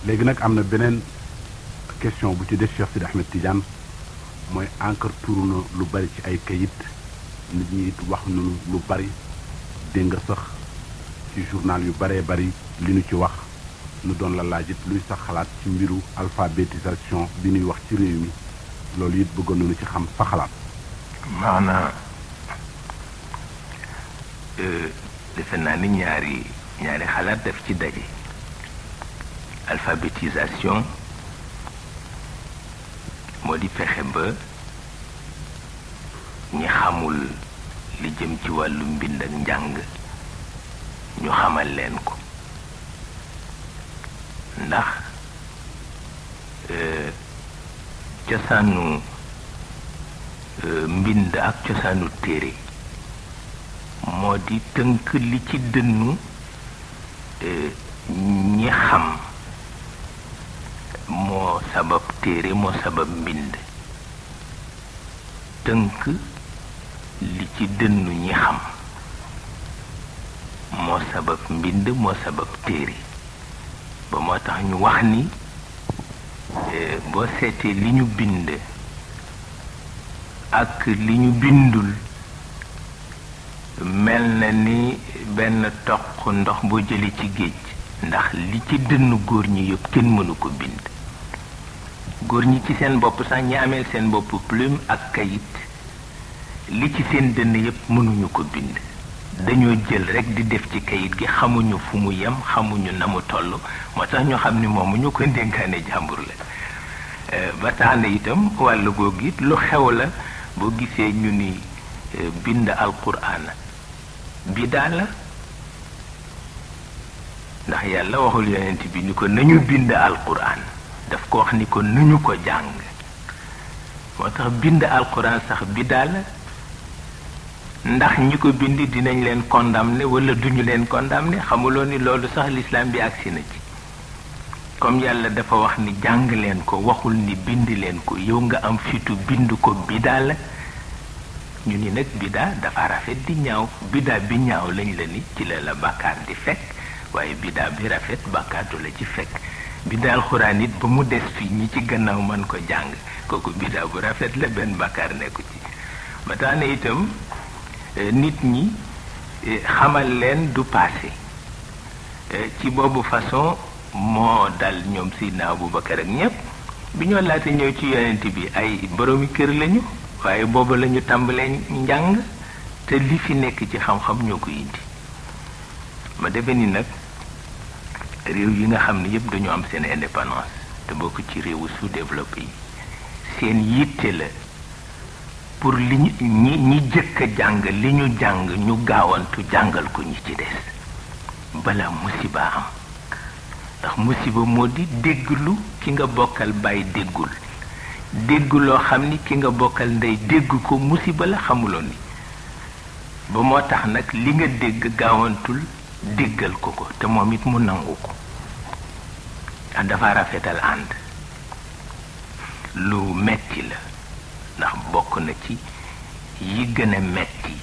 léegi nag am na beneen question bu ci des Cheikh Sidi Ahmed Tidiane mooy encre tuuru na lu bari ci ay kayit nit ñi it wax nañu lu bari dégg nga sax ci journal yu baree bari li ñu ci wax nu doon la laajit luy sax xalaat ci mbiru alphabétisation bi ñuy wax ci réew mi loolu it bëggoon nañu ci xam sa xalaat. maanaam defe naa ni ñaari xalaat daf ci daje. alphabétisation moo di fexe ba ñi xamul li jëm ci wàllu mbind ak njàng ñu xamal leen ko ndax cosaanu mbind ak cosaanu téere moo di tënk li ci dënnu ñi xam moo sabab téere moo sabab mbind tënk li ci dënnu ñi xam moo sabab mbind moo sabab téere ba moo tax ñu wax ni boo seetee li ñu bind ak li ñu bindul mel na ni benn toq ndox boo jëlee ci géej ndax li ci dënnu góor ñi yëpp kenn mënu ko bind góor ñi ci seen bopp sax ñi ameel seen bopp plume ak kayit li ci seen dënn yëpp mënuñu ko bind dañoo jël rekk di def ci kayit gi xamuñu fu mu yem xamuñu na mu toll moo tax ñu xam ni moomu ñu ko ndénkaane jàmbur la ba tax na itam wàllu googu it lu xew la boo gisee ñu ni bind alquran bidaa la ndax yàlla waxul yonent bi ni ko nañu bind alquran daf ko wax ni ko nañu ko jàng moo tax bind alquran sax bidaa la ndax ñi ko bind dinañ leen condamné wala duñu leen condamné xamuloo ni loolu sax l'islam bi agsi na ci comme yàlla dafa wax ni jàng leen ko waxul ni bind leen ko yow nga am fitu bind ko bidaa la ñu ni nag bidaa dafa rafet di ñaaw bidaa bi ñaaw lañ la ni ci la bàkkaar di fekk waaye bidaa bi rafet bàkkaar du la ci fekk bidaa alxuraan it ba mu des fii ñi ci gannaaw mën ko jàng kooku bidaa bu rafet la benn bàkkaar nekku ci ba tax na itam nit ñi xamal leen du passé ci boobu façon moo dal ñoom Seydina Abubakar ak ñépp bi ñoo laata ñëw ci yonent bi ay boroomi kër lañu waaye boobu lañu tàmbalee njàng te li fi nekk ci xam-xam ñoo ko indi ma defe ni nag réew yi nga xam ne yépp dañu am seen indépendance te bokk ci réewu sous-développé yi seen yitte la pour li ñi jëkk a jàng li ñu jàng ñu gaawantu jàngal ko ñi ci des bala musiba am ndax musiba moo di dégglu ki nga bokkal bàyyi déggul dégg loo xam ni ki nga bokkal ndey dégg ko musiba la xamuloo ni ba moo tax nag li nga dégg gaawantul déggal ko te moom it mu nangu ko ndax dafa rafetal ànd lu metti la ndax bokk na ci yi gën a metti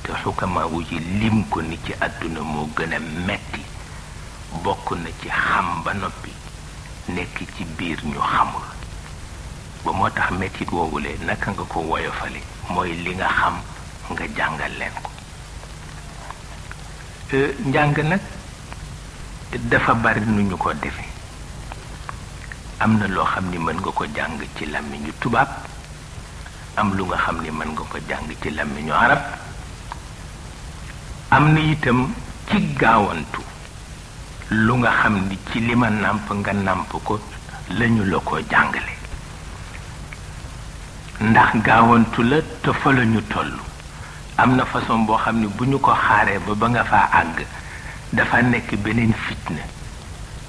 te xukama wu ji lim ko ni ci àdduna moo gën a metti bokk na ci xam ba noppi nekk ci biir ñu xamul ba moo tax mettit woowule naka nga ko woyofale mooy li nga xam nga jàngal leen ko njàng nag dafa bari nu ñu ko defe am na loo xam ni mën nga ko jàng ci làmmiñu tubaab am lu nga xam ni mën nga ko jàng ci làmmiñu arab am na itam ci gaawantu lu nga xam ni ci li ma nàmp nga nàmp ko lañu la ko jàngale ndax gaawantu la te fa la ñu toll am na façon boo xam ne bu ñu ko xaaree ba nga faa àgg dafa nekk beneen fitna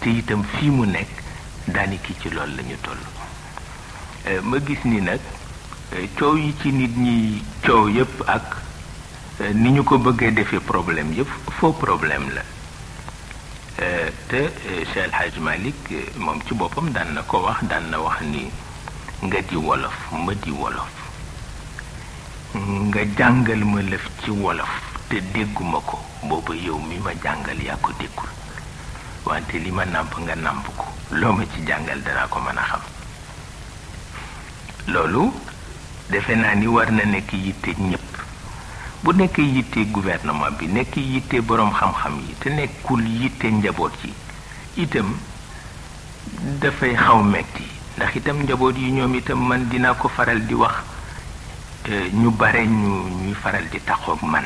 te itam fii mu nekk daaniki ci loolu la ñu toll ma gis ni nag coow yi ci nit ñi coow yépp ak ni ñu ko bëggee defee problème yépp faux problème la te Cheikh El Hadj Malick moom ci boppam daan na ko wax daan na wax ni nga di wolof ma di wolof nga jàngal ma lëf ci wolof te dégguma ko booba yow mi ma jàngal yaa ko déggul wante li ma nàmp nga nàmp ko loo ma ci jàngal danaa ko mën a xam. loolu defe naa ni war na nekk yitte ñépp. bu nekkee yitte gouvernement bi nekk yitte boroom xam-xam yi te nekkul yitte njaboot yi itam dafay xaw metti ndax itam njaboot yi ñoom itam man dinaa ko faral di wax ñu bare ñuy faral di taxoog man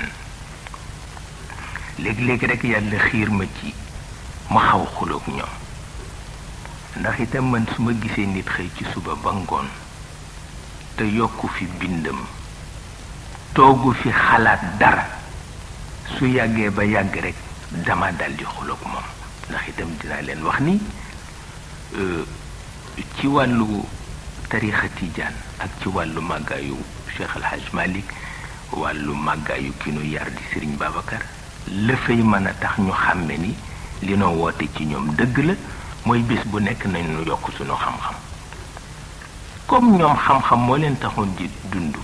léegi-léegi rek yàlla xiir ma ci ma xaw xuloog ñoom ndax itam man su ma gisee nit xëy ci suba ba ngoon te yokku fi bindam toogu fi xalaat dara su yàggee ba yàgg rek dama daldi xuloog moom ndax itam dinaa leen wax ni ci wàllu tarixa tijaan ak ci wàllu màggaayu Cheikh El Hadj Malick wàllu màggaayu ki nu yar di Serigne Babacar la fay mën a tax ñu xàmme ni li noo woote ci ñoom dëgg la mooy bés bu nekk nañ nu yokk sunu xam-xam comme ñoom xam-xam moo leen taxoon di dund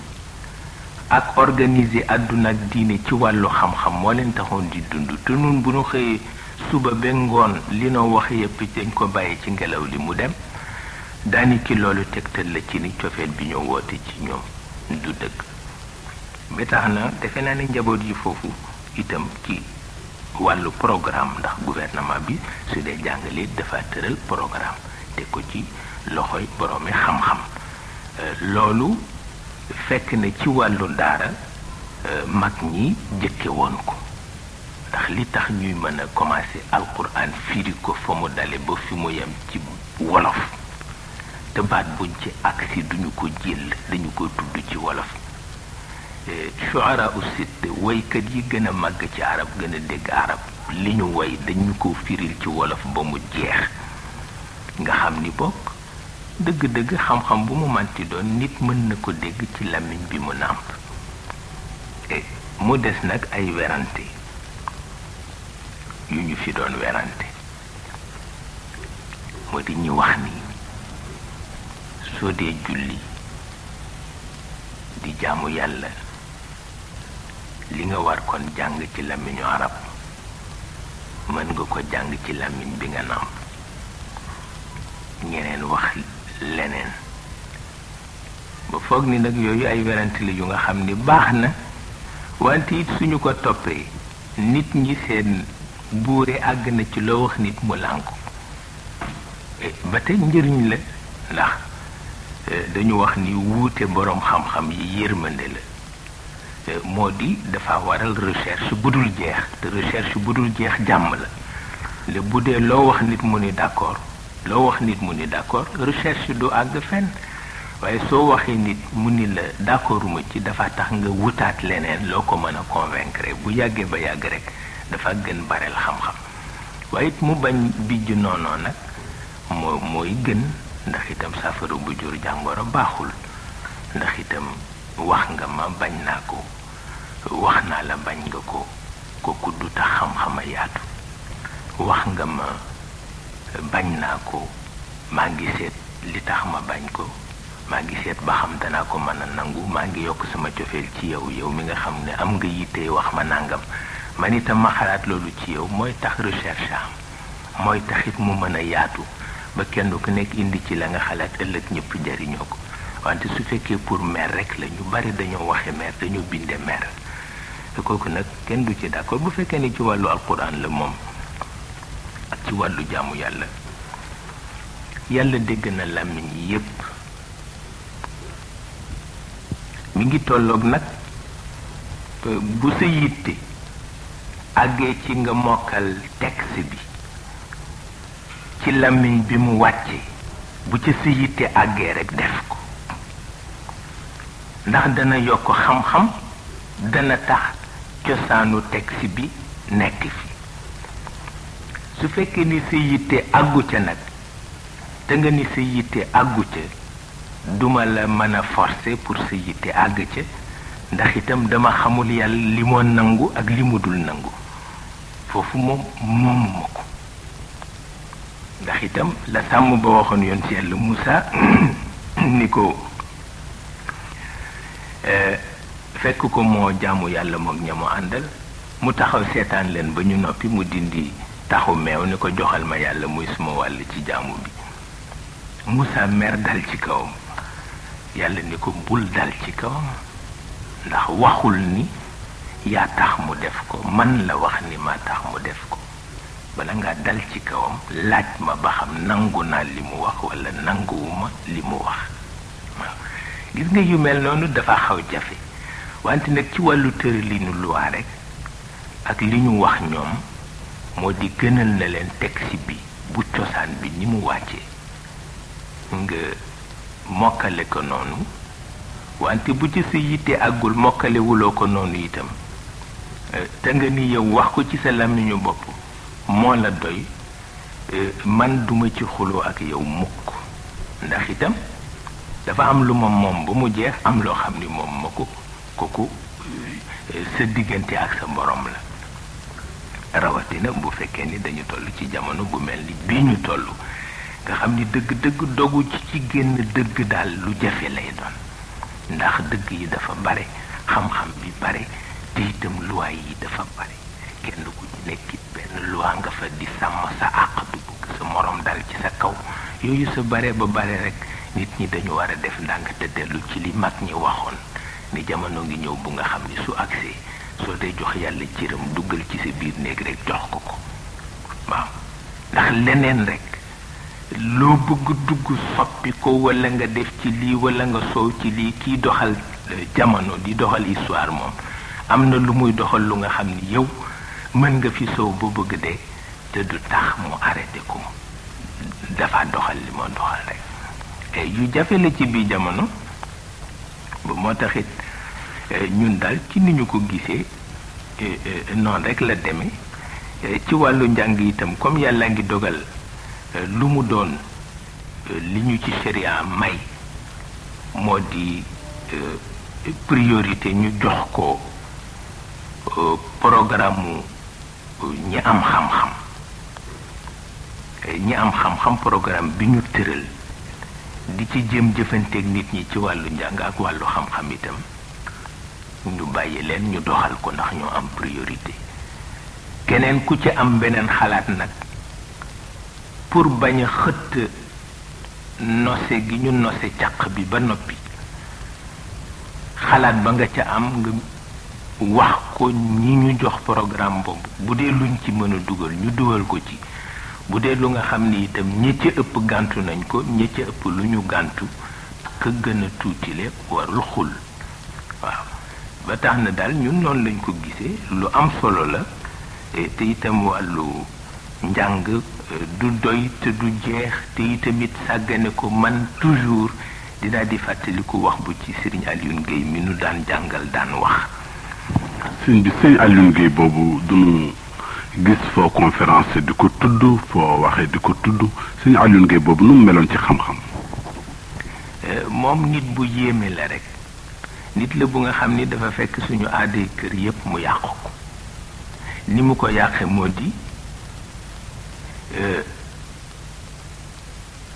ak organiser àdduna ak diine ci wàllu xam-xam moo leen taxoon di dund te nun bu ñu xëyee suba ba ngoon li noo wax yépp dañ ko bàyyi ci ngelaw li mu dem daani ki loolu tegtal la ci ni cofeel bi ñoo woote ci ñoom du dëgg ba tax na defe naa ne njaboot yi foofu itam ci wàllu programme ndax gouvernement bi su dee jàngale dafa tëral programme te ko ci loxoy boroomi xam-xam loolu fekk na ci wàllu daara mag ñi jëkke woon ko ndax li tax ñuy mën a commencé alquran firi ko fa mu dale ba fi mu yem ci wolof te baat buñ ci agsi duñu ko jël dañu ko tudd ci wolof shuara usitt waykat yi gën a màgg ci arab gën a dégg arab li ñu way dañu ko firil ci wolof ba mu jeex nga xam ni bokk dëgg-dëgg xam-xam bu mu manti doon nit mën na ko dégg ci làmmiñ bi mu nàmp mu des nag ay werante yu ñu fi doon werante moo di ñu wax ni soo dee julli di jaamu yàlla li nga war kon jàng ci làmmiñu arab mën nga ko jàng ci làmmiñ bi nga nàmp ñeneen wax leneen ba foog ni nag yooyu ay werante la yu nga xam ni baax na wante it suñu ko toppee nit ñi seen buure àgg na ci loo wax nit mu lànku ba tey njëriñ la ndax dañu wax ni wuute boroom xam-xam yi yërmande la moo di dafa waral recherche bu dul jeex te recherche bu dul jeex jàmm la bu dee loo wax nit mu ni d'accord loo wax nit mu ni d'accord recherche du àgg fenn waaye soo waxee nit mu ni la d'accorduma ci dafa tax nga wutaat leneen loo ko mën a convaincre bu yàggee ba yàgg rek dafa gën bareel xam-xam waaye it mu bañ bijj noonoo nag mooy gën ndax itam saafara bu jur jàngoro baaxul ndax itam wax nga ma bañ naa ko wax naa la bañ nga ko kooku du tax xam-xama yaatu wax nga ma bañ naa ko maa ngi seet li tax ma bañ ko maa ngi seet ba xam danaa ko mën a nangu maa ngi yokk sama cofeel ci yow mi nga xam ne am nga yitte wax ma nangam man itam ma xalaat loolu ci yow mooy tax recherche am mooy taxit mu mën a yaatu ba kenn ku nekk indi ci la nga xalaat ëllëg ñëpp jariñoo ko wante su fekkee pour mer rek la ñu bari dañoo waxe mer dañoo binde mer te kooku nag kenn du ci d'accord bu fekkee ni ci wàllu alquran la moom ak ci wàllu jaamu yàlla yàlla dégg na làmmiñ yi yépp mi ngi tolloog nag bu sa yitte àggee ci nga mokkal texte bi ci làmmiñ bi mu wàcce bu ci sa yitte àggee rek def ko ndax dana yokk xam-xam dana tax cosaanu texte bi nekk fi su fekkee ni sa yitte àggu ca nag te nga ni sa yitte àggu ca duma la mën a forcer pour sa yitte àgg ca ndax itam dama xamul yàlla li moo nangu ak li mu dul nangu foofu moom moomuma ko ndax itam la sàmm ba waxoon yoon ci yàlla Moussa ni ko fekk ko moo jaamu yàlla moog ña mu àndal mu taxaw seetaan leen ba ñu noppi mu dindi taxu meew ni ko joxal ma yàlla muy suma wàll ci jaamu bi Moussa mer dal ci kawam yàlla ni ko bul dal ci kawam ndax waxul ni yaa tax mu def ko man la wax ni maa tax mu def ko bala ngaa dal ci kawam laaj ma ba xam nangu naa li mu wax wala nanguwuma li mu wax waaw gis nga yu mel noonu dafa xaw jafe wante nag ci wàllu tëralinu loi rek ak li ñu wax ñoom moo di gënal na leen texte bi bu cosaan bi ni mu wàccee nga mokkale ko noonu wante bu ci sa yitte àggul mokkale wuloo ko noonu itam te nga ni yow wax ko ci sa làmmiñu bopp moo la doy man duma ci xuloo ak yow mukk ndax itam dafa am lu ma moom ba mu jeex am loo xam ni moom ma ko kooku sa diggante ak sa borom la rawatina bu fekkee ni dañu toll ci jamono bu mel ni bii ñu toll nga xam ni dëgg-dëgg dogu ci génn dëgg daal lu jafe lay doon ndax dëgg yi dafa bare xam-xam bi bare te itam loi yi dafa bare kenn ku ci nekkit benn loi nga fa di sàmm sa àq du bëgg sa morom dal ci sa kaw yooyu sa bare ba bare rek nit ñi dañu war a def ndànk te dellu ci li mag ñi waxoon ni jamono ngi ñëw bu nga xam ni su agsee soo dee jox yàlla ciram duggal ci sa biir néeg rek jox ko ko waaw ndax leneen rek loo bëgg dugg soppi ko wala nga def ci lii wala nga soow ci lii kii doxal jamono di doxal histoire moom am na lu muy doxal lu nga xam ni yow mën nga fi soow ba bëgg dee te du tax mu arrêté ko dafa doxal li moo doxal rek yu jafe la ci biir jamono ba moo taxit ñun daal ci ni ñu ko gisee noonu rek la demee ci wàllu njàng itam comme yàlla ngi dogal lu mu doon li ñu ci sharia may moo di priorité ñu jox ko programme ñi am xam-xam ñi am xam-xam programme bi ñu tëral di ci jëm jëfanteeg nit ñi ci wàllu njàng ak wàllu xam-xam itam ñu bàyyi leen ñu doxal ko ndax ñoo am priorité keneen ku ci am beneen xalaat nag pour bañ a xëtt nose gi ñu nose caq bi ba noppi xalaat ba nga ca am nga wax ko ñi ñu jox programme boobu bu dee luñ ci mën a dugal ñu dugal ko ci bu dee lu nga xam ni itam ñi ca ëpp gàntu nañ ko ñi ca ëpp lu ñu gàntu ka gën a tuutile warul xul waaw ba tax na daal ñun noonu lañ ko gisee lu am solo la te itam wàllu njàng du doy te du jeex te itamit sàggane ko man toujours dinaa di fàttaliku wax bu ci Serigne Alioune Gueye mi nu daan jàngal daan wax sëñ Alioune Gueye boobu duñu gis foo conférence di ko tudd foo waxee di ko tudd sëñ Alioune Gueye boobu nu mu meloon ci xam-xam moom nit bu yéeme la rek nit la bu nga xam ni dafa fekk suñu aaday kër yépp mu yàqu ko ni mu ko yàqe moo di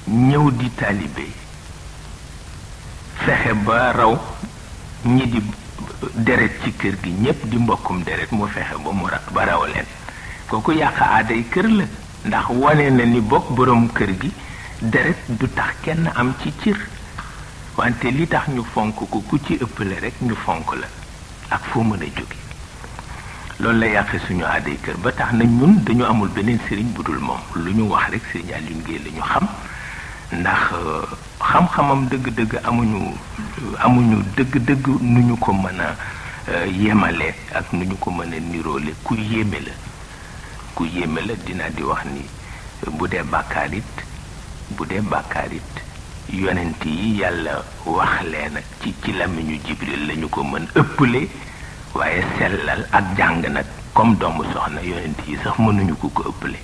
ñëw di taalibe fexe ba raw ñi di deret ci kër gi ñépp di mbokkum deret mu fexe ba raw leen kooku yàq aaday kër la ndax wane na ni bokk borom kër gi deret du tax kenn am ci cir wante li tax ñu fonk ko ku ci ëppale rek ñu fonk la ak foo mën a jóge loolu la yàqe suñu aaday kër ba tax na ñun dañu amul beneen sëriñ bu dul moom lu ñu wax rek sëriñ Alioune Gueye la ñu xam ndax xam-xamam dëgg-dëgg amuñu dëgg-dëgg nu ñu ko mën a yemale ak nu ñu ko mën a niroole ku yéeme la dinaa di wax ni bu dee bàkkaar it yonent yi yàlla wax leen ci làmmiñu Jibril lañu ko mën ëppale waaye sellal ak jàng nag comme doomu soxna yonent yi sax mënuñu ko ëppale